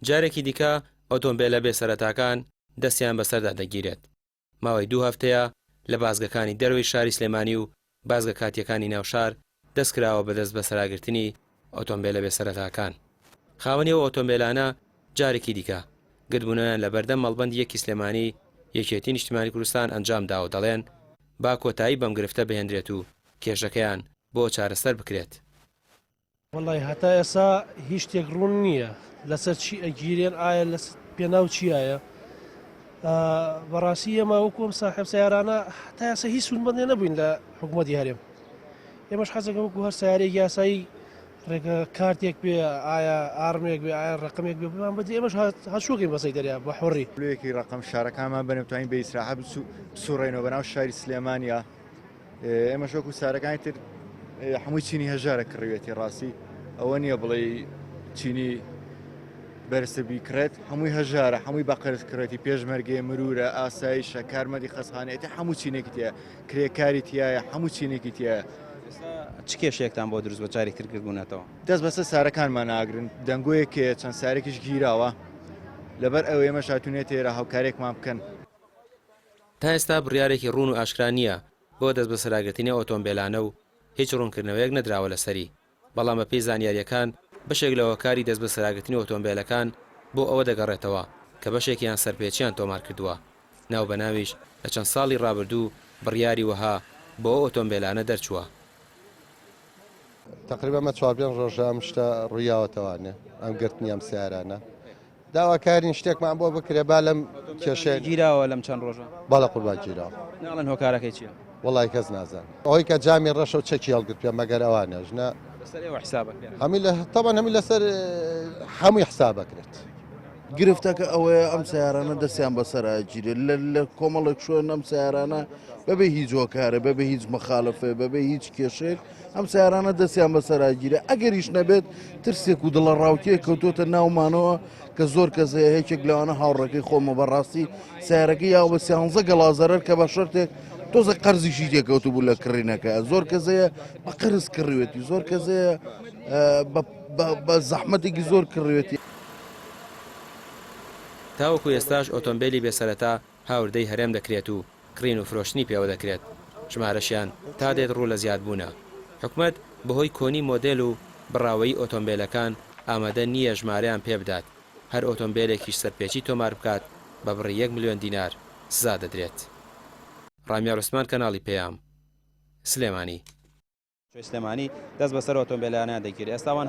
جارێکی دیکە ئۆتۆمبێلە بێ سەرەتاکان دەستیان بەسەردا دەگیرێت. ماوەی دوو هەفتەیە لە بازگەکانی دەرەوەی شاری سلێمانی و بازگە کاتییەکانی ناو شار دەستکراوە بە دەستبەسەراگرتنی ئۆتۆمبێلە بێ سەرەتاکان. خاوەنی ئەو ئۆتۆمبێلانە جارێکی دیکە گردبوونەوەیان لەبەردەم مەڵبەندی یەکی سلێمانی یەکێتی نیشتیمانی کوردستان ئەنجامدا و دەڵێن با کۆتایی بەم گرفتە بهێندرێت و کێشەکەیان بۆ چارەسەر بکرێت. وەڵای هەتا ئێسا هیچ شتێک ڕوون نییە لەسەر چی ئەگیرێن ئایا لە پێناو چیایە بەڕاستی ئێمە وەکو ئەم ساحێب سیارانە تا ئێستا هیچ سوودمەندێ نەبووین لە حکوومەتی هەرێم ئێمەش حەزەکە وەکو هەر سیارێک یاسایی ڕێگە کارتێک بێ ئایا ئارمێک بێ ئایا ڕقمێک بێ بمان بدرێ ئێمەش هەچووکەین بەسەی دەریا بە حڕی لەیەکی ڕقم شارەکانمان بەنێ توانین بە ئیسراحە بسوڕێنەوە بەناو شاری سلێمانیا ئێمەش وەکو سارەکانی تر هەمووی چینی هەژارە کڕیوێتی ڕاستی ئەوە نییە بڵێ چینی بەرزتر بیکڕێت هەمووی هەژارە هەمووی بە قەرز کڕێتی پێشمەرگەیە مرورە ئاسایشە کارمەندی خەسخانەیەتی هەموو چینێکی تیا کرێکاری تایە هەموو چینێکی تایە چ کێشەیەکتان بۆ دروست بە جارێک تر گردبوونەتەوە؟ دەست بەسەر سارەکانمان ناگرن دەنگۆیەک چەند سارێکیش گیراوە لەبەر ئەو ئێمە شاتونێت تێرە هاوکارێکمان بکەن. تا ئێستا بڕیارێکی ڕوون و ئاشکرا نییە بۆ دەستبەسەراگرتنی ئەو ئۆتۆمبێلانە و هیچ ڕوونکردنەوەیەک نەدراوە لەسەری، بەڵام بەپێی زانیارییەکان بەشێک لە هۆکاری دەستبەسەراگرتنی ئۆتۆمبێلەکان بۆ ئەوە دەگەڕێتەوە کە بەشێکیان سەرپێچیان تۆمارکردووە، ناوبەناویش لە چەند ساڵی ڕابردوو بڕیاری وەها بۆ ئەو ئۆتۆمبێلانە دەرچووە. تەقریبا ئەمە چوار پێنج ڕۆژە ئەم شتە ڕوویاوەتەوانێ ئەم گرتنی ئەم سیارانە داواکارین شتێکمان بۆ بکرێ با لەم کێشەیە گیراوە لەم چەند ڕۆژە؟ بەڵێ قوربان گیراوە. ناڵێن هۆکارەکەی چییە؟ وەڵای کەس نازانێ. ئەوەی کە جامی ڕەشە و چەکی هەڵگرتووە مەگەر ئەوانەش نا. لەسەر ئێوە حساب ئەکرێ. هەمووی لە تەبعەن هەمووی لەسەر هەمووی حساب ئەکرێت. گرفتەکە ئەوەیە ئەم سەیارانە دەستیان بەسەرا گیرێت لە لە کۆمەڵێک شوێن ئەم سەیارانە بەبێ هیچ هۆکارێ بەبێ هیچ مەخالفێ بەبێ هیچ کێشەیەک ئەم سیارانە دەستیان بەسەرا گیرە ئەگەریش نەبێت ترسێک و دڵە ڕاوکێ کەوتۆتە ناومانەوە کە زۆر کەس هەیە یەکێک لەوانە هاوڕەکەی خۆمە بەڕاستی سیارەکەی یاوە بە سیانزە گەڵا زەرەر کە بە شەرتێک تۆزە قەرزیشی تێکەوتو بوو لە کڕینەکە زۆر کەس هەیە بە قەرز کڕیوێتی زۆر کەس هەیە بە زەحمەتێکی زۆر کڕیوێتی. تاوەکو ئێستاش ئۆتۆمبێلی بێ سەرەتا هاوردەی هەرێم دەکرێت و کڕین و فرۆشتنی پێوە دەکرێت، ژمارەشیان تا دێت ڕوو لە زیادبوونە. حکومەت بەهۆی کۆنی مۆدێل و بڕاوەیی ئۆتۆمبێلەکان ئامادە نییە ژمارەیان پێبدات، هەر ئۆتۆمبێلێکیش سەرپێچی تۆمار بکات بە بڕی یەک ملیۆن دینار سزا دەدرێت. ڕامیار عوسمان کەناڵی پەیام، سلێمانی. سلێمانی دەست بەسەر ئۆتۆمبێلانە دەگیرێت ئێستا ئەوان.